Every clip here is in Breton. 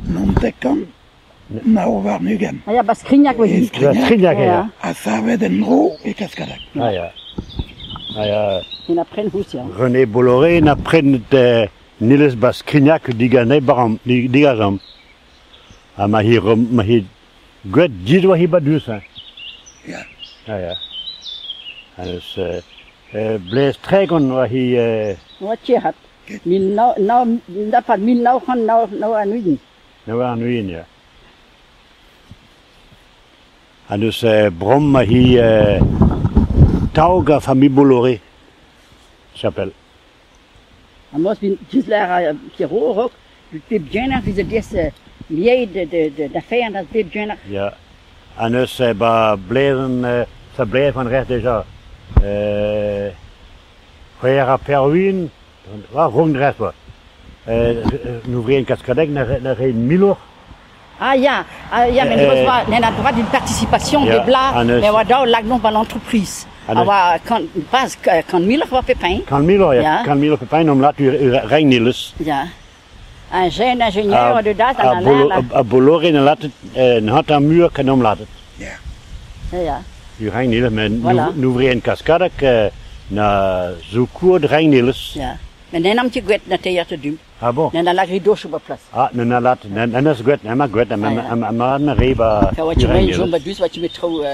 29. Ah ya, ba Skrignak oa hi. Ba Skrignak, ya. Ha savet en-dro e Kaskadag. Ah ya. Ah ya. En a pren hous, ya. René Bolloré na prenet Niles ba Skrignak digane baram, digazam. Ha ma hi, ma hi gwet dit oa hi badus, hein. Ya. Ah ya. Ha neus blez 30 oa hi... Oa tierc'hat. Mil nav, nav, na 1929. 29, ya. Ha neus brom ma hi taog a famille Bolloré, chapelle. Ha mos vin tisler a Pierrot rok, bep djener vize des miei de d'affaires das bep djener. Ja. Ha neus ba blezen, sa blez van recht deja. C'hwer a perwin, wa rong rest wa. N'ouvrier kaskadeg na re milor. Ah ja, ah, ja, mais on a droit d'une participation de bla, mais on a l'agnon par l'entreprise. Ah, quand pas quand Miller va Pépin. Quand Miller, ja. Quand Miller Pépin, om laat u Rijnilus. Ja. Un jeune ingénieur de date A Bolloré na laat het had aan muur kan om laat het. Ja. Ja, ja. U Rijnilus, maar n'ouvrier kaskadeg na zoekoer de Rijnilus. Ja. Maar dan nam je gwet na theater doen. Ah bon? Dan lag je doos op plaats. Ah, dan laat, dan is gwet, dan maar gwet, dan maar na reba. Ja, wat je weet, zo'n dus wat je met trouw,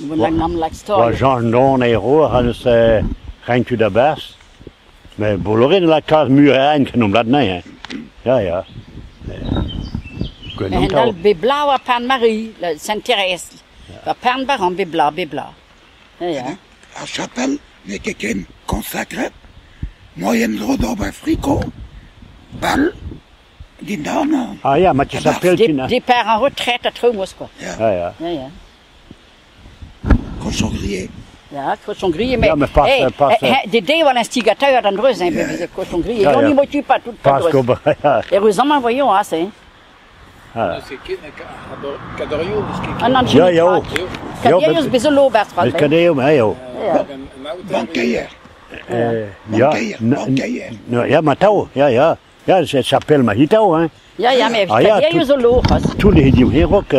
lang nam lag staan. Wa Jean Don en Roer hadden ze rijnt u daar best. Maar Bolloré laat kaas muur en kan om dat nee, hè. Ja, ja. En dan bij blauwe Pan Marie, Saint-Thérèse. Wa Pan Baron bij bla, bij bla. Ja, ja. A chapelle n'est ket consacré. Moyen dro d'ober friko, bal, dindan. Ah ja, maar je chapelle... Départ en retraite à Tromos, quoi. Ja. Ah ja. Ja, ja. Cochon grillé. Ja, cochon grillé, mais... Ja, mais pas... Hey, pas des oa l'instigateur d'an dreuz, hein, cochon grillé. Ja, ja. ja. On n'y motive pas tout Pas ja. Heureusement, voyons, hein, c'est... Ah. C'est Kadorio, Ah non, Ja, ja. Kadorio, c'est l'auberge. Met Kadorio, maar joh. Bancaire. Ja, ja, maar touw, ja, ja. Ja, het chapelle maar hier touw, hè. Ja, ja, maar Kadorio zo loog. Toen die hier ook,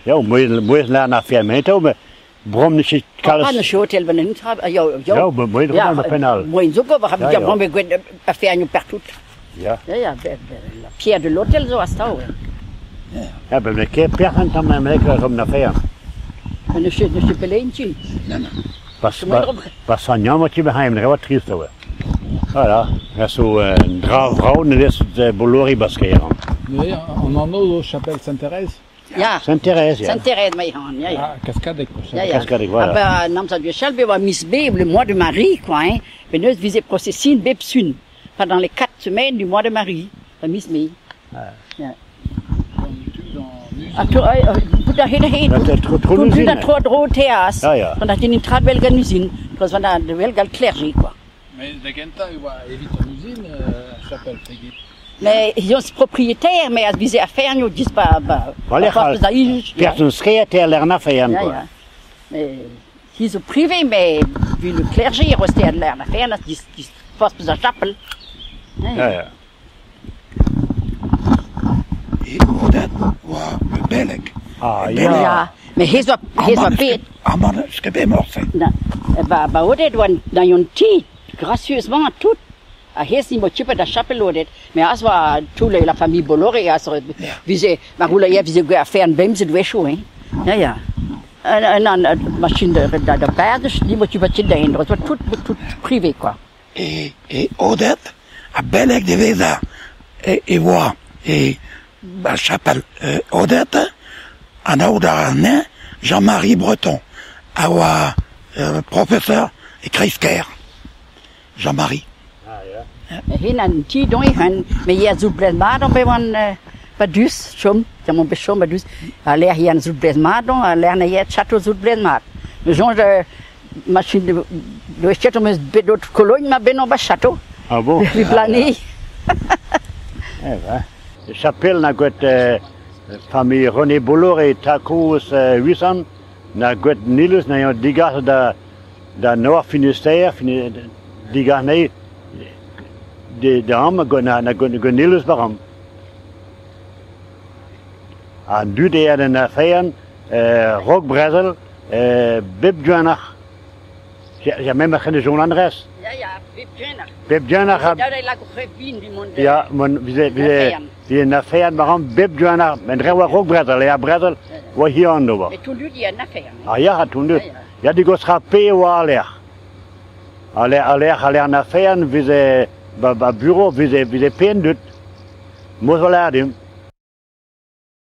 ja, mooi naar ferme touw, maar brom niet alles. Ah, een hotel van een trap, ja, ja. Ja, maar mooi Ja, maar penal. Mooi zo, we hebben ja, brom ik affaire partout. Ja. Ja, ja, la pierre de l'hôtel zo as touw. Ja, maar ik heb persen dan maar lekker om naar ferme. En de chapelle Nee, nee. Was an jammer beheim, dat wat triest hoor. Voilà, dat is zo een dra vrouw, dat is het Bolloré baskeren. Nee, on en a chapelle Saint-Thérèse. Ja. Saint-Thérèse, ja. Saint-Thérèse, maar ja, ja. Ah, Cascadec. Ja, ja. Cascadec, voilà. Ah, ben, nam sa du be wa Miss B, le mois de Marie, quoi, hein. Ben, nous visait procession bepsun pendant les 4 semaines du mois de Marie, la Miss B. Ja. Ah, tu, da heen heen. Dat Toen dat tro dro theas. Ja, ja. Want dat in trad wel gan usine, was van de wel gal clergé quoi. Mais da genta e oa evit an usine chapelle pegit. Mais ils ont propriétaire mais as vise affaire nous dis pas ba. Voilà, Personne serait ter l'erna affaire Ja, quoi. ja. Mais ils sont privés mais vu le clergé restait à l'air affaire là dis dis pas la chapelle. Ja, ja. Et Odette oa le beleg. Ah ja. Ja, mais hez oa hez oa bet. Ah man, ket bet morse. Na, ba ba Odette oa na yon ti gracieusement tout. A hez ni motipe da chapelle Odette. Mais as oa tout le, la famille Bolloré as vise ma roula ya vise gwe affaire bemze dwecho hein. Ja ja. En en machine de de de perde, ni motipe ti da indro, tout tout privé quoi. Et et Odette a beleg de veza et et oa et ba chapelle Odette an aoud Jean-Marie Breton, a oa professeur e Kreisker. Jean-Marie. Ah ja. Hin an ti don han, me ya zo blez mat on be wan pa dus chom, ja mon be chom pa dus. A l'air hi an zo blez mat on, a l'air na ya château zo blez mat. Me jonge machine de de château mes bet d'autres Cologne ma ben on ba château. Ah bon? Vi plané. Eh ben. Chapelle na gwet famille René Bolloré takoz 800 na gwet Nilus na yon digas da da Nord Finistère digas nei de, de am gant na gant Nilus baram. An dud e an afeian, rok brezel, bep djuanach. Ja, même c'henne Jean Andres. Ja, ja, bep djuanach. Bep djuanach. Ha... Da lak o vin du mont. Ja, mon, vize, vize, vize na afeian baram bep djuanach. Men dre oa rok brezel, ea brezel, oa hi an oa. E ton dud ia na afeian. Ah ja, ha ton dud. Ja, di gos rape oa aler. Aler, aler, aler na afeian, vize, ba, ba bureau, vize, vize pen dud. Moz oa dim.